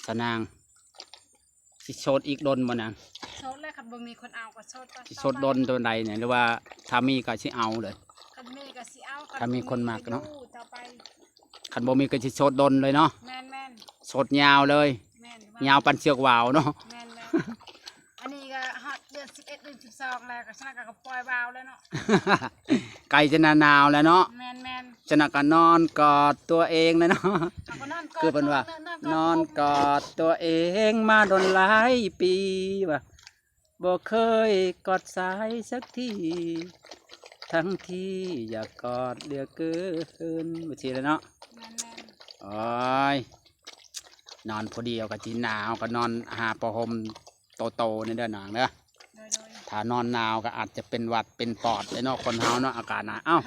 ຕານາງ ຊິໂສດອີກດົນບໍ່ນາງ? ໂສດແລ້ວ ຄັນບໍ່ມີຄົນເອົາກໍໂສດ ຊິໂສດດົນປານໃດນີ້ ຫຼືວ່າຖ້າມີກໍຊິເອົາເລີຍ? ຄັນມີກໍຊິເອົາ ຄັນມີຄົນມັກເນາະ ຢູ່ຕໍ່ໄປ ຄັນບໍ່ມີກໍຊິໂສດດົນເລີຍເນາະ. ແມ່ນໆ ໂສດຍາວເລີຍ ແມ່ນ ຍາວປານເຊືອກຫວ້າວເນາະ. ແມ່ນແລ້ວ ອັນນີ້ກໍຮອດເດືອນສິບເອັດ ເດືອນສິບສອງແລ້ວ ກໍສະນັ້ນກໍປ່ອຍຫວ້າວແລ້ວເນາະ ໃກ້ຈະໜາໜາວແລ້ວເນາະ. ແມ່ນໆ ສະນັ້ນກໍນອນກອດຕົວເອງແລ້ວເນາະ ເຮົາກໍນອນກອດ ຄືເພິ່ນວ່າ ນອນກອດຕົວເອງມາດົນຫຼາຍປີ ວ່າບໍ່ເຄີຍກອດຊາຍສັກທີ ທັງທີ່ຢາກກອດເຫຼືອເກີນ ວ່າຊີ້ແຫຼະເນາະ. ແມ່ນໆ ໂອ້ຍ ນອນຜູ້ດຽວກໍຊິໜາວ ກໍນອນຫາຜ້າຫົ່ມໂຕໆ ນີ້ເດີນາງເດີ. ໂດຍໆ ຖ້ານອນໜາວກໍອາດຈະເປັນຫວັດເປັນປອດເດ້ເນາະ ຄົນເຮົາເນາະ ອາກາດໜາວ. ເອົ້າ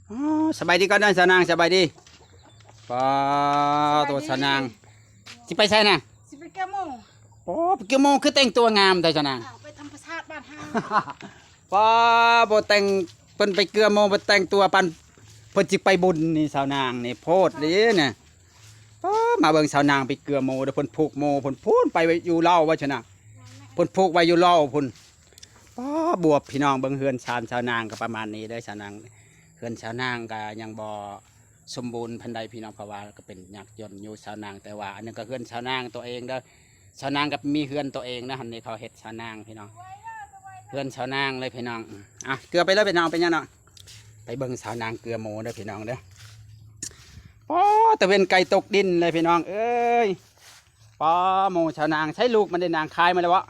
ອໍ ສະບາຍດີກ່ອນເດີສາວນາງ ສະບາຍດີ. ປ້າ ສະບາຍດີ ໂຕສາວນາງ ຊິໄປໃສນະ? ຊິໄປເກືອໝູ່. ໂອ້ ໄປເກືອໝູ່ ຄືແຕ່ງຕົວງາມແທ້ສາວນາງ? ອ້າວ ໄປທຳປະຊາດບ້ານເຮົາ. ປ້າ ບໍ່ແຕ່ງ ເພິ່ນໄປເກືອໝູ່ ບໍ່ແຕ່ງຕົວປານເພິ່ນຊິໄປບຸນນີ້ ສາວນາງນີ້ ໂພດເດ້ນະ. ປ້າ ມາເບິ່ງສາວນາງໄປເກືອໝູ່ເດີ ເພິ່ນຜູກໝູ່ ເພິ່ນພູ້ນໄປຢູ່ເລົາວ່າຊັ້ນນະ ເພິ່ນຜູກໄວ້ຢູ່ເລົາພຸ້ນ. ປ້າ ບວບ ພີ່ນ້ອງ ເບິ່ງເຮືອນຊານສາວນາງກໍປະມານນີ້ເດີສາວນາງ. ເຮືອນສາວນາງກໍຍັງບໍ່ສົມບູນປານໃດພີ່ນ້ອງ ເພາະວ່າກໍເປັນຍາກຈົນຢູ່ສາວນາງ. ແຕ່ວ່າອັນນີ້ກໍເຮືອນສາວນາງຕົວເອງເດີ ສາວນາງກໍມີເຮືອນຕົວເອງນະ. ອັນນີ້ເຂົາເຮັດສາວນາງພີ່ນ້ອງ ເຮືອນສາວນາງເລີຍພີ່ນ້ອງ. ອ່ະ ເກືອໄປເລີຍພີ່ນ້ອງ ເປັນຫຍັງເນາະ. ໄປເບິ່ງສາວນາງເກືອໝູ່ເດີພີ່ນ້ອງເດີ. ປ້າ ຕາເວັນໃກ້ຕົກດິນເລີຍພີ່ນ້ອງເອີຍ. ປ້າ ໝູ່ສາວນາງ ໃຊ້ລູກມັນໄດ້ນາງ ຂາຍມາແລ້ວບໍ່?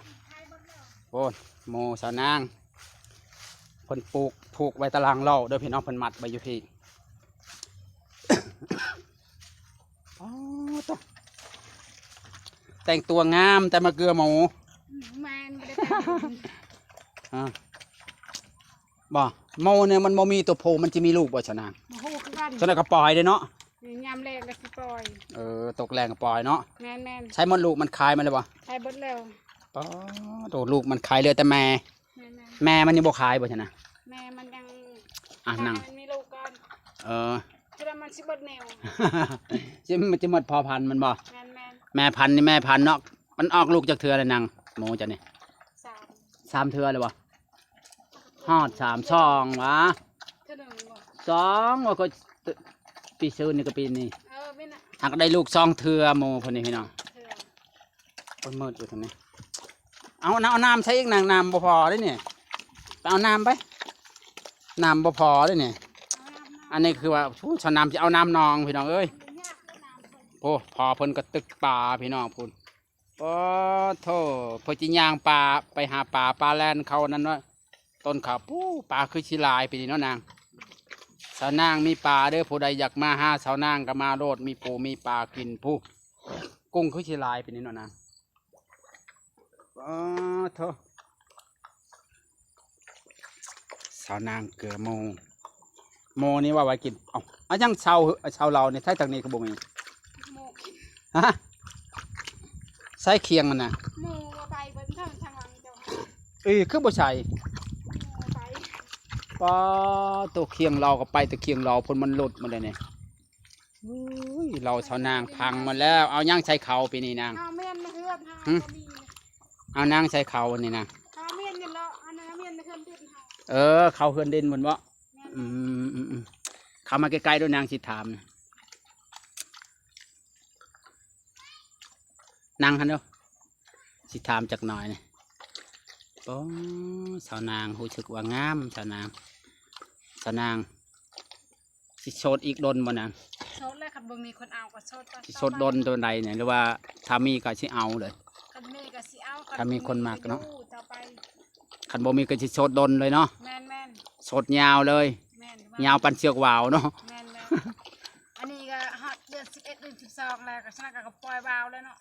ໂອ້ ໝູ່ສາວນາງ ເພິ່ນປູກ ຜູກໄວ້ຕາຫຼັງເລົາເດີພີ່ນ້ອງ ເພິ່ນມັດໄວ້ຢູ່ພີ້. ອໍ ໂຕ ແຕ່ງຕົວງາມແຕ່ມາເກືອໝູ່. ອືມ ແມ່ນ ບໍ່ໄດ້ແຕ່ງ. ອ່າ ບໍ່ ໝູ່ນີ້ມັນບໍ່ມີຕົວຜູ້ ມັນຊິມີລູກບໍ່ຊະນາງ? ບໍ່ຮູ້ຄືກັນ ຊັ້ນນະກໍປ່ອຍເດ້ເນາະ. ນີ້ຍາມແລ້ງກໍຊິປ່ອຍ. ເອີ ຕົກແລ້ງກໍປ່ອຍເນາະ. ແມ່ນໆ ໃຊ້ໝົດລູກມັນຂາຍມາແລ້ວບໍ່? ຂາຍເບິດແລ້ວ. ປ້າ ໂຕ ລູກມັນຂາຍເຫຼືອແຕ່ແມ່. ແມ່ນໆ ແມ່ມັນຍັງບໍ່ຂາຍບໍ່ຊະນະ? ແມ່ມັນຍັງ ອ່ະ ຍັງ ມັນມີລູກກ່ອນ. ເອີ ຄືວ່າມັນຊິເບິດແນວ ຊິ ມັນຊິໝົດພໍ່ພັນມັນບໍ່? ແມ່ນໆ ແມ່ພັນນີ້ແມ່ພັນເນາະ. ມັນອອກລູກຈັກເທື່ອແລ້ວນາງ ໝູ່ເຈົ້ານີ້? ສາມ ສາມເທື່ອແລ້ວບໍ່? ຮອດສາມ ສອງຫວາ? ເທື່ອໜຶ່ງບໍ່? ສອງຫວາ ກໍປີຊືນນີ້ກໍປີນີ້. ເອີ ແມ່ນນະ ຫາກໄດ້ລູກສອງເທື່ອໝູ່ເພິ່ນນີ້ພີ່ນ້ອງ. ເທື່ອ ເພິ່ນມືດຢູ່ຕອນນີ້. ເອົາ ເອົານ້ຳໃສ່ອີກນາງ ນ້ຳບໍ່ພໍເດ້ນີ້ ໄປເອົານ້ຳໄປ ນ້ຳບໍ່ພໍເດ້ນີ້. ເອົານ້ຳ ອັນນີ້ຄືວ່າ ໂອ້ ຊາວນາງຊິເອົານ້ຳໜອງພີ່ນ້ອງເອີຍ. ມັນຍາກເດ້ນ້ຳເພິ່ນ. ໂອ້ ພໍ່ເພິ່ນກໍຕຶກປາພີ່ນ້ອງພຸ້ນ. ໂອ້ໂທ້ ເພິ່ນຊິຍ່າງປ່າ ໄປຫາປາ ປາແລ່ນເຂົ້ານັ້ນເນາະ ຕົ້ນເຂົ້າ. ປູ້ ປາຄືຊິຫຼາຍປີນີ້ເນາະນາງ. ສາວນາງມີປາເດີ ຜູ້ໃດຢາກມາຫາສາວນາງກໍມາໂລດ ມີປູມີປາກິນ. ປູ້ ກຸ້ງຄືຊິຫຼາຍປີນີ້ເນາະນາງ. ອໍ ໂທ້ ສາວນາງເກືອໝູ່ ໝູ່ນີ້ວ່າໄວ້ກິນ. ເອົ້າ ອາ ຍັງເຊົາ ເຊົາເຫຼົ້ານີ້ ໃຊ້ທາງນີ້ກໍບໍ່ມີ. ໝູ່ກິນ ຮະ? ໃຊ້ຄຽງມັນນະ ໝູ່ວ່າໄປເບິ່ງທາງ ທາງຫຼັງເຈົ້າ. ເອີ ຄືບໍ່ໃສ່ ໝູ່ໄປ. ປ້າ ໂຕ ຄຽງເຫຼົ້າກໍໄປແຕ່ຄຽງເຫຼົ້າ ເພິ່ນມັນຫຼຸດໝົດແລ້ວນີ້. ໂອ້ຍ ເຫຼົ້າສາວນາງພັງໝົດແລ້ວ. ເອົາຫຍັງໃສ່ເຂົ້າປີນີ້ນາງ? ເອົາແມ່ນເຮືອນຫາ ຫຶ? ບໍ່ມີ. ເອົານາງໃສ່ເຂົ້າອັນນີ້ນະ. ເອົາແມ່ນຢູ່ເນາະ ອັນນັ້ນແມ່ນເຮືອນດິນເຮົາ. ເອີ ເຂົ້າເຮືອນດິນພຸ້ນບໍ? ແມ່ນ. ອືມໆໆ ເຂົ້າມາໃກ້ໆ ດູນາງ ຊິຖາມນະ. ນັ່ງຫັ້ນເດີ ຊິຖາມຈັກໜ້ອຍນີ້. ໂອ້ ສາວນາງ ຮູ້ສຶກວ່າງາມ ສາວນາງ. ສາວນາງ ຊິໂສດອີກດົນບໍ່ນາງ? ໂສດແລ້ວ ຄັນບໍ່ມີຄົນເອົາກໍໂສດ. ຊິໂສດດົນປານໃດນີ້ ຫຼືວ່າຖ້າມີກໍຊິເອົາເລີຍ? ຄັນມີກໍຊິເອົາ ຄັນມີຄົນມັກເນາະ. ຄັນບໍ່ມີກໍຊິໂສດດົນເລີຍເນາະ. ແມ່ນໆ ໂສດຍາວເລີຍ. ແມ່ນ ຍາວປານເຊືອກຫວ້າວເນາະ. ແມ່ນແລ້ວ. ອັນນີ້ກໍຮອດເດືອນສິບເອັດ ເດືອນສິບສອງແລ້ວ ກໍສະນັ້ນກໍປ່ອຍວາວແລ້ວເນາະ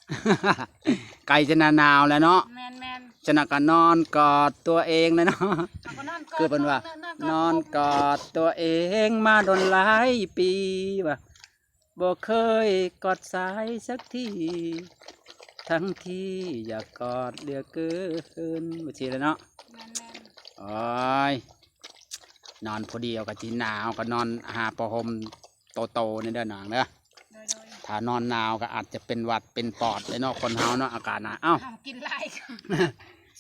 ໃກ້ຈະໜ້າໜາວແລ້ວເນາະ ແມ່ນໆ ສະນັ້ນກໍນອນກອດຕົວເອງແລ້ວເນາະ ເຮົາກໍນອນກອດ ຄືເພິ່ນວ່າ ນອນກອດຕົວເອງມາດົນຫຼາຍປີວ່າ ບໍ່ເຄີຍກອດສາຍສັກທີ ທັງທີ່ຢາກກອດເຫຼືອເກີນ ວ່າຊີ້ແຫຼະເນາະ ແມ່ນໆ ໂອ້ຍ ນອນຜູ້ດຽວກໍຊິໜາວ ກໍນອນຫາຜ້າຫົ່ມໂຕໆ ນີ້ເດີນາງເດີ ໂດຍໆ ຖ້ານອນໜາວກໍອາດຈະເປັນຫວັດເປັນປອດເດ້ເນາະ ຄົນເຮົາເນາະ ອາກາດໜາວ ເອົ້າ ກິນຫຼາຍ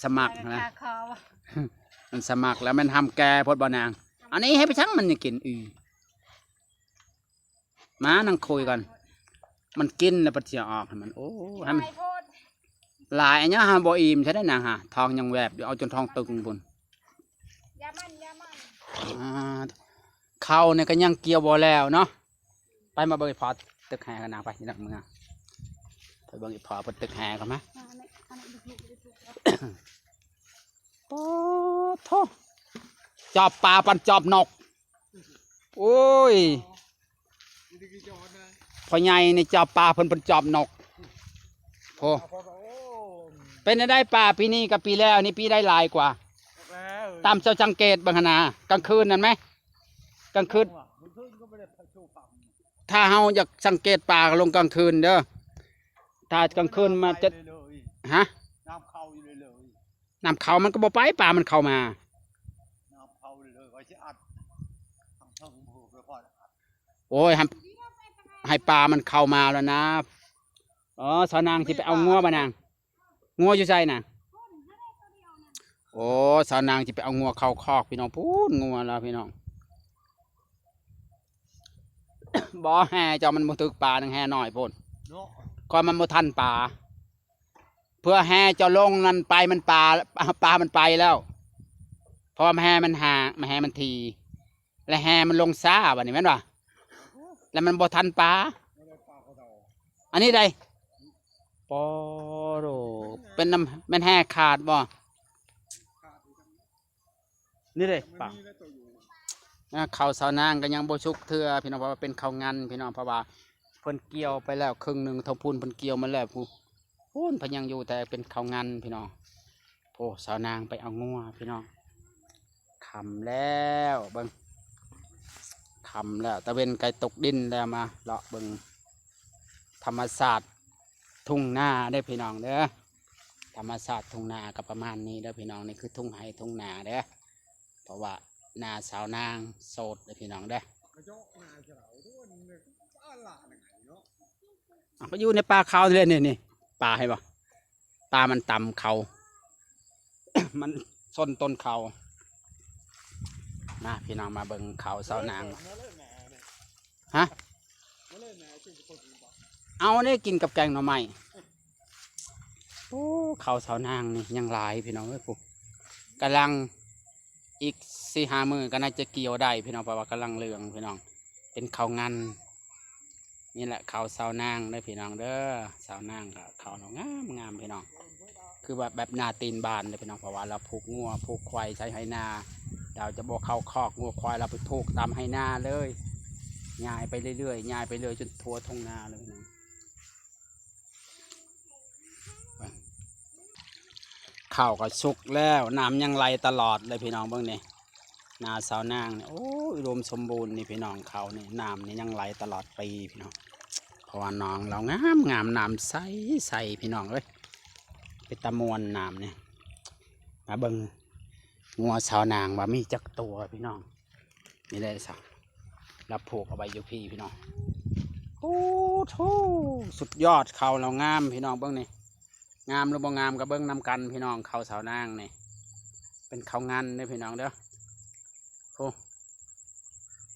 ສະໝັກນະ ມັນສະໝັກແລ້ວ ແມ່ນຫຳແກ່ໂພດບໍ່ນາງ ອັນນີ້ໃຫ້ໄປສັງມັນຍັງກິນ ອື ມານັ່ງຄຸຍກ່ອນ ມັນກິນແລ້ວປະເທຍອອກໃຫ້ມັນ ໂອ້ ໃຫ້ມັນ ຫຼາຍໂພດ ຫຼາຍອັນຫຍັງຫາບໍ່ອີ່ມ ໃຊ່ໄດ້ນາງຫາ ທ້ອງຍັງແວບຢູ່ ເອົາຈົນທ້ອງຕຶງພຸ້ນ ຢາມັນ ຢາມັນ ອ່າ ເຂົ້ານີ້ກໍຍັງກ່ຽວບໍ່ແລ້ວເນາະ ໄປມາເບິ່ງອີ່ພໍ່ຕຶກແຮ່ກັນນາງ ໄປນຳເມືອ ໄປເບິ່ງອີ່ພໍ່ເພິ່ນຕຶກແຮ່ກັນມາ ປາດໂທ້ ຈອບປາປານຈອບນົກ ໂອ້ຍ ພໍ່ໃຫຍ່ນີ້ຈອບປາ ເພິ່ນ ເພິ່ນຈອບນົກ ໂອ້ ເປັນແນວໃດປາປີນີ້ກັບປີແລ້ວນີ້ ປີໃດຫຼາຍກວ່າ? ຕາມເຈົ້າສັງເກດເບິ່ງຫັ້ນນາ ກາງຄືນນັ້ນແມ ກາງຄືນ ຖ້າເຮົາຢາກສັງເກດປາ ກໍລົງກາງຄືນເດີ ຖ້າກາງຄືນມາຈະ ຮະ? ນ້ຳເຂົ້າມັນກໍບໍ່ໄປ ປາມັນເຂົ້າມາ ນ້ຳເຂົ້າເລີຍ ວ່າຊິອັດທາງເທິງ ໂອ້ຍ ໃຫ້ ໃຫ້ປາມັນເຂົ້າມາແລ້ວນະ ອໍ ສາວນາງຊິໄປເອົາງົວບໍ່ນາງ? ງົວຢູ່ໃສນະ? ໂອ້ ສາວນາງຊິໄປເອົາງົວເຂົ້າຄອກ ພີ່ນ້ອງ ພຸ້ນ ງົວລາວ ພີ່ນ້ອງ ບໍ່ ແຮ່ເຈົ້າມັນບໍ່ຖືກປາ ນາງ ແຮ່ນ້ອຍໂພດ ເນາະ ກໍມັນບໍ່ທັນປາ ເພື່ອແຮ່ເຈົ້າລົງນັ້ນໄປ ມັນປາ ປາມັນໄປແລ້ວ ເພາະວ່າແຮ່ມັນຫາ ແຮ່ມັນຖີ່ ແລະແຮ່ມັນລົງຊ້າ ບາດນີ້ແມ່ນບໍ່? ແລະມັນບໍ່ທັນປາ ອັນນີ້ໃດ໋ ປາໂດ ເປັນນຳ ແມ່ນແຮ່ຂາດບໍ່? ນີ້ເດ້ ປາ ອ່າ ເຂົ້າສາວນາງກໍຍັງບໍ່ສຸກເທື່ອ ພີ່ນ້ອງ ເພາະວ່າເປັນເຂົ້າງັນ ພີ່ນ້ອງ ເພາະວ່າເພິ່ນກ່ຽວໄປແລ້ວເຄິ່ງໜຶ່ງ ທາງພຸ້ນເພິ່ນກ່ຽວມາແລ້ວ ພຸ້ນ ພຸ້ນເພິ່ນຍັງຢູ່ ແຕ່ເປັນເຂົ້າງັນ ພີ່ນ້ອງ ໂອ້ ສາວນາງໄປເອົາງົວ ພີ່ນ້ອງ ຄ່ຳແລ້ວ ເບິ່ງ ຄ່ຳແລ້ວ ຕາເວັນໃກ້ຕົກດິນແລ້ວ ມາເລາະເບິ່ງທຳມະຊາດ ທົ່ງນາເດີພີ່ນ້ອງເດີ ທຳມະຊາດທົ່ງນາກໍປະມານນີ້ເດີພີ່ນ້ອງ ນີ້ຄືທົ່ງໄຮ່ທົ່ງນາເດີ ເພາະວ່າໜ້າສາວນາງໂສດເດີພີ່ນ້ອງເດີ ເອົາໄປຢູ່ໃນປ່າເຂົານີ້ແຫຼະ ນີ້ ນີ້ ປ່າ ເຫັນບໍ່? ປ່າມັນຕຳເຂົາ ມັນຊົນຕົ້ນເຂົາ ມາພີ່ນ້ອງ ມາເບິ່ງເຂົາສາວນາງ ຮະ ເອົາໄດ້ກິນກັບແກງໜໍ່ໄມ້ ໂອ້ ເຂົ້າສາວນາງນີ້ຍັງຫຼາຍພີ່ນ້ອງເອີຍ ພຸ້ນ ກຳລັງ ອີກສີ່ຫ້າມື້ກໍໜ້າຈະກ່ຽວໄດ້ພີ່ນ້ອງ ເພາະວ່າກຳລັງເຫຼືອງພີ່ນ້ອງ ເປັນເຂົ້າງັນ ນີ້ແຫຼະເຂົ້າສາວນາງເດີພີ່ນ້ອງເດີ ສາວນາງກໍເຂົ້າລາວງາມໆ ພີ່ນ້ອງ ຄືວ່າແບບໜ້າຕີນບ້ານເດີພີ່ນ້ອງ ເພາະວ່າລາວຜູກງົວຜູກຄວາຍໃສ່ໄຮ່ນາ ລາວຈະບໍ່ເຂົ້າຄອກງົວຄວາຍ ລາວໄປຜູກຕາມໄຮ່ນາເລີຍ ຍ້າຍໄປເລື້ອຍໆ ຍ້າຍໄປເລື້ອຍຈົນທົ່ວທົ່ງນາເລີຍພີ່ນ້ອງ ເຂົ້າກໍສຸກແລ້ວ ນ້ຳຍັງໄຫຼຕະຫຼອດເລີຍພີ່ນ້ອງ ເບິ່ງນີ້ ນາສາວນາງນີ້ ໂອ້ຍ ອຸດົມສົມບູນນີ້ພີ່ນ້ອງ ເຂົ້ານີ້ ນ້ຳນີ້ຍັງໄຫຼຕະຫຼອດປີພີ່ນ້ອງ ເພາະວ່າໜອງລາວງາມໆ ນ້ຳໃສໆ ພີ່ນ້ອງເອີຍ ເປັນຕາມ່ວນນ້ຳນີ້ ມາເບິ່ງງົວສາວນາງວ່າມີຈັກຕົວພີ່ນ້ອງ ນີ້ແຫຼະຊະ ລາວຜູກເອົາໄວ້ຢູ່ພີ້ພີ່ນ້ອງ ໂອ້ໂທ້ ສຸດຍອດ ເຂົ້າລາວງາມພີ່ນ້ອງ ເບິ່ງນີ້ ງາມຫຼືບໍ່ງາມກໍເບິ່ງນຳກັນພີ່ນ້ອງ ເຂົ້າສາວນາງນີ້ ເປັນເຂົ້າງັນເດີພີ່ນ້ອງເດີ ໂອ້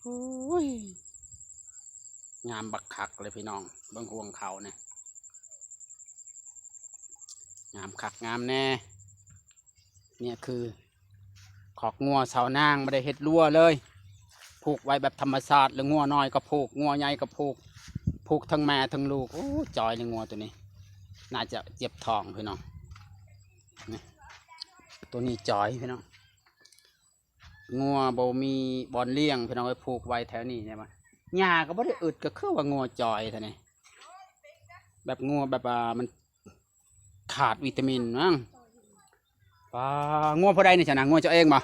ໂອ້ຍ ງາມບັກຄັກເລີຍພີ່ນ້ອງ ເບິ່ງຮວງເຂົ້ານີ້ ງາມຄັກງາມແນ່ ນີ້ຄື ຄອກງົວສາວນາງ ບໍ່ໄດ້ເຮັດຮົ້ວເລີຍ ຜູກໄວ້ແບບທຳມະຊາດ ແລ້ວງົວນ້ອຍກໍຜູກ ງົວໃຫຍ່ກໍຜູກ ຜູກທັງແມ່ທັງລູກ ໂອ້ ຈ່ອຍເລີຍງົວໂຕນີ້ ໜ້າຈະເຈັບທ້ອງພີ່ນ້ອງ ນີ້ ໂຕນີ້ຈ່ອຍພີ່ນ້ອງ ງົວບໍ່ມີບ່ອນລ້ຽງພີ່ນ້ອງເອີຍ ຜູກໄວ້ແຖວນີ້ແນ່ວ່າ ຫຍ້າກໍບໍ່ໄດ້ອຶດ ກໍຄືວ່າງົວຈ່ອຍແທ້ນີ້ ແບບງົວແບບວ່າມັນຂາດວິຕາມິນມັ້ງ. ປາ ງົວຜູ້ໃດນີ້ຊະນະ? ງົວເຈົ້າເອງບໍ່?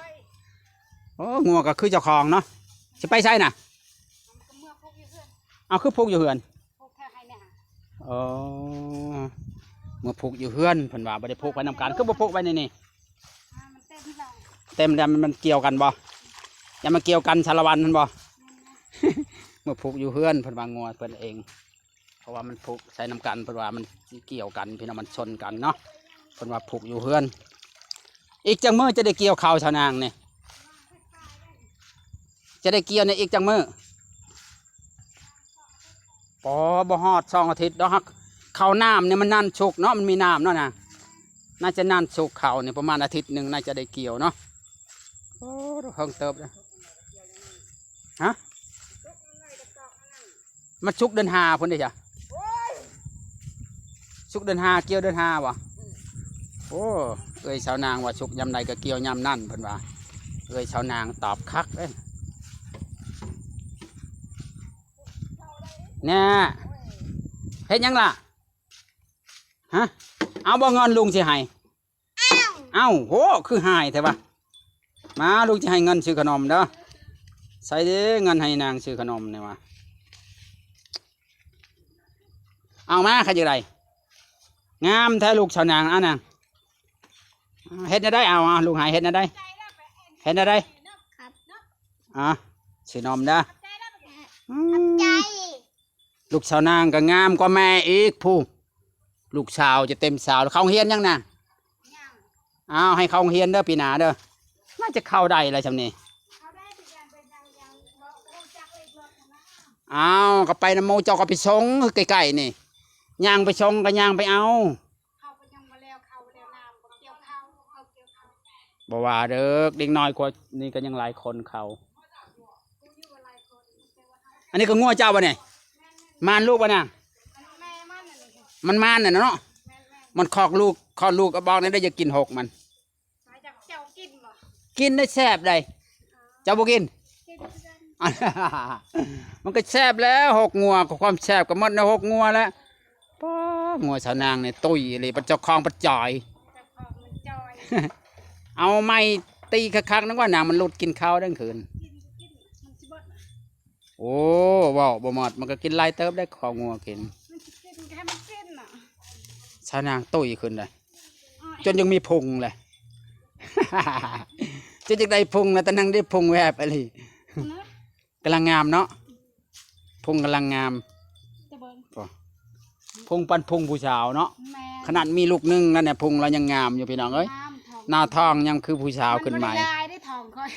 ໂອ້ ງົວກໍຄືເຈົ້າຂອງເນາະ. ຊິໄປໃສນະ? ເອົາ ຄືຜູກຢູ່ເຮືອນ? ເອີ ເມືອຜູກຢູ່ເຮືອນ ເພິ່ນວ່າບໍ່ໄດ້ຜູກໄວ້ນຳກັນ ຄືບໍ່ຜູກໄວ້ໃນນີ້? ເຕັມແລ້ວ ມັນກ່ຽວກັນບໍ່? ຢ່າມາກ່ຽວກັນສາລະວັນຫັ້ນບໍ່? ເມືອຜູກຢູ່ເຮືອນ ເພິ່ນວ່າງົວເພິ່ນເອງ ເພາະວ່າມັນຜູກໃສ່ນຳກັນ ເພິ່ນວ່າມັນຊິກ່ຽວກັນ ພີ່ນ້ອງ ມັນຊົນກັນເນາະ. ເພິ່ນວ່າຜູກຢູ່ເຮືອນ. ອີກຈັກມື້ຈະໄດ້ກ່ຽວເຂົ້າຊາວນາງນີ້? ຈະໄດ້ກ່ຽວໃນອີກຈັກມື້? ບໍ່ ບໍ່ຮອດສອງອາທິດດອກ. ເຂົ້ານ້ຳນີ້ມັນນານສຸກເນາະ ມັນມີນ້ຳເນາະນະ. ໜ້າຈະນານສຸກ ເຂົ້ານີ້ປະມານອາທິດໜຶ່ງໜ້າຈະໄດ້ກ່ຽວເນາະ. ໂອ້ ເຫິງເຕີບເດ້. ຮະ? ມັນສຸກເດືອນຫ້າພຸ້ນເດ້ຈ້ະ. ໂອ້ຍ ສຸກເດືອນຫ້າ ກ່ຽວເດືອນຫ້າບໍ່? ອືມ ໂອ້ ເອື້ອຍຊາວນາງວ່າສຸກຍາມໃດກໍກ່ຽວຍາມນັ້ນ ເພິ່ນວ່າ. ເອື້ອຍຊາວນາງຕອບຄັກເດ້. ແນ່ ເຮັດຫຍັງລະ? ຮະ? ເອົາບໍ່ເງິນ ລຸງຊິໃຫ້? ເອົ້າ ໂຫ ຄືຮ້າຍແທ້ວະ. ມາ ລຸງຈະໃຫ້ເງິນຊື້ຂະໜົມເດີ. ໃສ່ເດ້ ເງິນໃຫ້ນາງຊື້ຂະໜົມນີ້ວະ. ເອົາມາ ຄັນຢາກໄດ້. ງາມແທ້ລູກສາວນາງ. ເອົານາງ ເຮັດແນວໃດ? ເອົາ ເອົາ ລຸງໃຫ້ເຮັດແນວໃດ? ເຮັດແນວໃດ? ອ່າ ຊື້ໜົມເດີ. ອືມ ຂອບໃຈ. ລູກສາວນາງກໍງາມກວ່າແມ່ອີກພຸ້ນ. ລູກສາວຈະເຕັມສາວແລ້ວ. ເຂົ້າໂຮງຮຽນຍັງນະ? ຍັງ. ອ້າວ ໃຫ້ເຂົ້າໂຮງຮຽນເດີ ປີໜ້າເດີ. ໜ້າຈະເຂົ້າໄດ້ແລ້ວຊ່ຳນີ້. ອ້າວ ກໍໄປນຳໝູ່ ເຈົ້າກໍໄປສົ່ງ ໃກ້ໆນີ້. ຍ່າງໄປສົ່ງກໍຍ່າງໄປເອົາ. ເຂົາກໍຍັງບໍ່ແລ້ວ ເຂົາບໍ່ແລ້ວ ນ້ຳບໍ່ກ່ຽວເຂົ້າ ເຂົາກ່ຽວເຂົ້າ. ບໍ່ວ່າເດີ ເດັກນ້ອຍກວ່ານີ້ກໍຍັງຫຼາຍຄົນເຂົາ. ອັນນີ້ກໍງົວເຈົ້າບໍ່ນີ້? ມານລູກບໍ່ນາງ? ມັນມານນັ້ນເນາະ. ມັນຄອກລູກ ຄອກລູກ ກໍບອກແນ່ເດີ ຢາກກິນຫົກມັນ. ເຈົ້າກິນບໍ່? ກິນໄດ້ແຊບໃດ໋. ເຈົ້າບໍ່ກິນ? ກິນຄືກັນ. ມັນກໍແຊບແລ້ວ ຫົກງົວ ຄວາມແຊບກໍໝົດໃນຫົກງົວແລ້ວ. ປ້າ ງົວສາວນາງນີ້ຕຸ້ຍອີ່ຫຼີ ເປັນເຈົ້າຂອງປັດຈອຍ. ເຈົ້າຂອງມັນຈອຍ. ເອົາໄມ້ຕີຄັກໆ ນຳວ່ານາງມັນຫຼຸດກິນເຂົ້າທັງຄືນ. ກິນ ກິນ ມັນຊິເບິດນະ. ໂອ້ ເວົ້າບໍ່ໝົດ ມັນກໍກິນຫຼາຍເຕີບໄດ໋ ເຂົ້າງົວກິນ. ມັນຊິກິນ ໃຫ້ມັນກິນນະ. ສາວນາງຕຸ້ຍຂຶ້ນເດ ຈົນຍັງມີພຸງແຫຼະ. ຈົນຢາກໄດ້ພຸງນະ ແຕ່ນາງໄດ້ພຸງແວບອີ່ຫຼີ. ນະ ກຳລັງງາມເນາະ ພຸງກຳລັງງາມ. ໂອ້ ພຸງປານພຸງຜູ້ສາວເນາະ. ແມ່ນ. ຂະໜາດມີລູກໜຶ່ງນັ້ນນະ ພຸງລາວຍັງງາມຢູ່ ພີ່ນ້ອງເອີຍ. ງາມ ໜ້າທ້ອງຍັງຄືຜູ້ສາວຂຶ້ນໃໝ່. ມັນບໍ່ໄດ້ລາຍເດ້ ທ້ອງຂ້ອຍ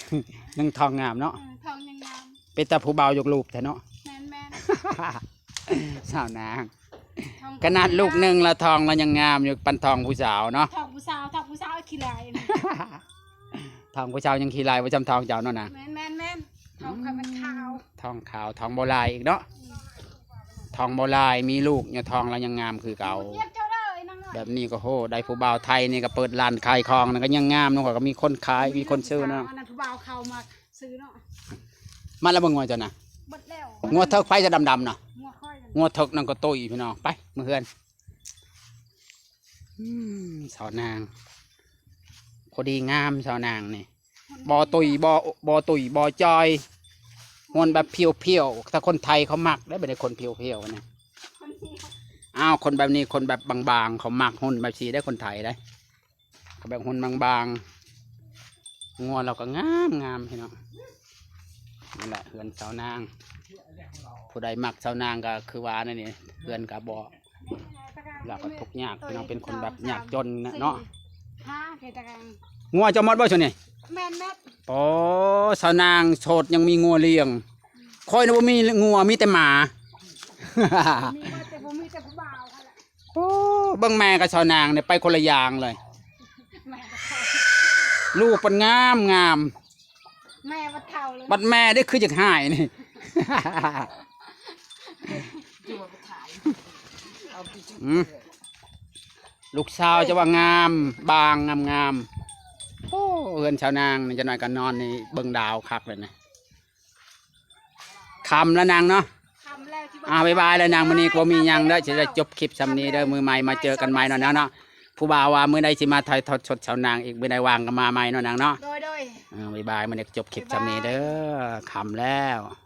ຍັງທ້ອງງາມເນາະ. ເອີ ທ້ອງຍັງງາມ. ເປັນຕາຜູ້ບ່າວຢາກລູບແທ້ເນາະ. ແມ່ນໆ. ສາວນາງ ທ້ອງ ຂະໜາດລູກໜຶ່ງລະທ້ອງລະຍັງງາມຢູ່ ປານທ້ອງຜູ້ສາວເນາະ. ທ້ອງຜູ້ສາວ ທ້ອງຜູ້ສາວຂີ້ລາຍ. ທ້ອງຜູ້ສາວຍັງຂີ້ລາຍບໍ່ຊ່ຳທ້ອງເຈົ້າເນາະນາງ. ແມ່ນໆໆ. ທ້ອງຂ້ອຍມັນຂາວ ອືມ ທ້ອງຂາວ ທ້ອງບໍ່ລາຍອີກເນາະ. ອືມ ທ້ອງບໍ່ລາຍ ມີລູກຢູ່ທ້ອງລະຍັງງາມຄືເກົ່າ. ບໍ່ຈຽບເຈົ້າເດີນາງເອີຍ. ແບບນີ້ກໍໂຫ ໄດ້ຜູ້ບ່າວໄທນີ້ກໍເປີດຮ້ານຂາຍຂອງນະ ກໍຍັງງາມເນາະ. ກໍມີຄົນຂາຍ ມີຄົນຊື້ເນາະ. ອັນນັ້ນຜູ້ບ່າວເຂົາມາ ຊື້ເນາະ. ມາແລ້ວບໍ່ງົວເຈົ້ານະ? ເບິດແລ້ວ. ງົວເຖິກໃຜຈະດຳໆນະ? ງົວຂ້ອຍ. ງົວເຖິກນັ້ນກໍຕຸ້ຍ ພີ່ນ້ອງ. ໄປ ເມືອເຮືອນ. ອືມ ສາວນາງ ພໍດີງາມສາວນາງນີ້. ບໍ່ຕຸ້ຍ ບໍ່ ບໍ່ຕຸ້ຍ ບໍ່ຈ່ອຍ. ຫົ່ນແບບຜຽວໆ ຖ້າຄົນໄທເຂົາມັກເດ້ ແບບນີ້ຄົນຜຽວໆນະ. ອ້າວ ຄົນແບບນີ້ ຄົນແບບບາງໆ ເຂົາມັກ ຫຸ່ນແບບຊີ້ເດ້ ຄົນໄທເດ້. ກໍແບບຫຸ່ນບາງໆ ງົວລາວກໍງາມໆ ພີ່ນ້ອງ. ນີ້ແຫຼະເຮືອນຊາວນາງ ຜູ້ໃດມັກຊາວນາງກໍຄືວ່ານັ້ນນີ້ ເຮືອນກໍບໍ່ ລາວກໍທຸກຍາກ ພີ່ນ້ອງ ເປັນຄົນແບບຍາກຈົນນະເນາະ. ງົວເຈົ້າໝົດບໍ່ຊ່ວງນີ້? ແມ່ນໝົດ. ໂອ້ ຊາວນາງໂສດຍັງມີງົວລ້ຽງ. ຂ້ອຍນະບໍ່ມີງົວ ມີແຕ່ໝາ. ມີແຕ່ ບໍ່ມີແຕ່ຜູ້ບ່າວຫັ້ນແຫຼະ. ໂອ້ ເບິ່ງແມ່ກັບຊາວນາງນີ້ໄປຄົນລະຢ່າງເລີຍ. ແມ່ກໍເຖົ້າ ລູກເພິ່ນງາມໆ. ແມ່ບັດເຖົ້າເລີຍ. ບັດແມ່ເດ້ຄືຢາກຮ້າຍນີ້. ອືມ ລູກສາວຈະວ່າງາມ ບາງງາມໆ. ໂອ້ ເຮືອນຊາວນາງນີ້ ຈັກໜ້ອຍກໍນອນນີ້ ເບິ່ງດາວຄັກເລີຍນະ. ຄ ຄ່ຳແລ້ວນາງເນາະ. ຄ່ຳແລ້ວ ອ່າ ບາຍບາຍແລ້ວນາງ. ມື້ນີ້ກໍບໍ່ມີຫຍັງເດີ ຊິໄດ້ຈົບຄລິບຊ່ຳນີ້ເດີ. ມື້ໃໝ່ມາເຈີກັນໃໝ່ເນາະນາງເນາະ. ຜູ້ບ່າວວ່າມື້ໃດຊິມາຖ່າຍທອດສົດສາວນາງອີກ ມື້ໃດວ່າງກໍມາໃໝ່ເນາະນາງເນາະ. ໂດຍໆ ເອີ ບາຍບາຍ. ມື້ນີ້ຈົບຄລິບຊ່ຳນີ້ເດີ. ຄ່ຳແລ້ວ.